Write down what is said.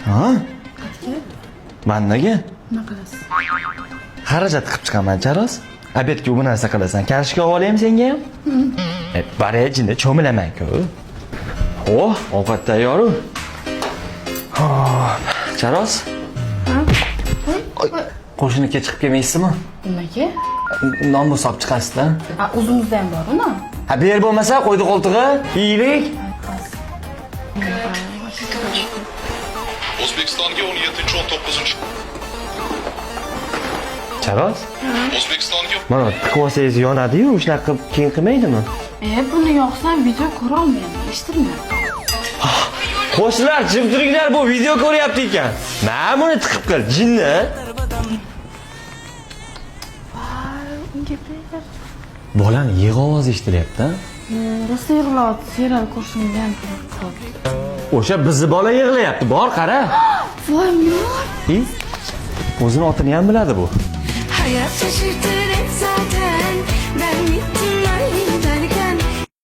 Ha? Qayerga? Vannaga. Nima qilasiz? Xarajat qilib chiqaman, Charos. Обед ga bu narsa qilasan. Karishga olaymi senga ham? E, bari jinda cho'milaman-ku. Oh, ovqat tayyor-u. Hop, Charos. Voy, Qo'shniga chiqib kelmaysizmi? nimaga? Non bo'lsa olib chiqasiz-da. A, o'zimizda ham bor uni. Ha, bu yer bo'lmasa qo'ydi qo'ltig'i. Yeylik. O'zbekistonga 17-19 Charos, O'zbekistonga mana tiqib olsangiz yonadi-yu, shunaqa qilib keyin qilmaydimi? E, buni yoqsam video ko'ra olmayman, eshittirmayapti. Qo'shnilar, jim turinglar, bu video ko'ryapti ekan. Mana buni tiqib qil, jinni. Unga ber. Bolani yig'i ovozi eshitilyapti. Rosa yig'layapti, serial ko'rishimga ham qilyapti. O'sha bizni bola yig'layapti. Bor, qara. Voy, Minor. I, o'zini otini ham biladi bu. Hayat şaşırtır.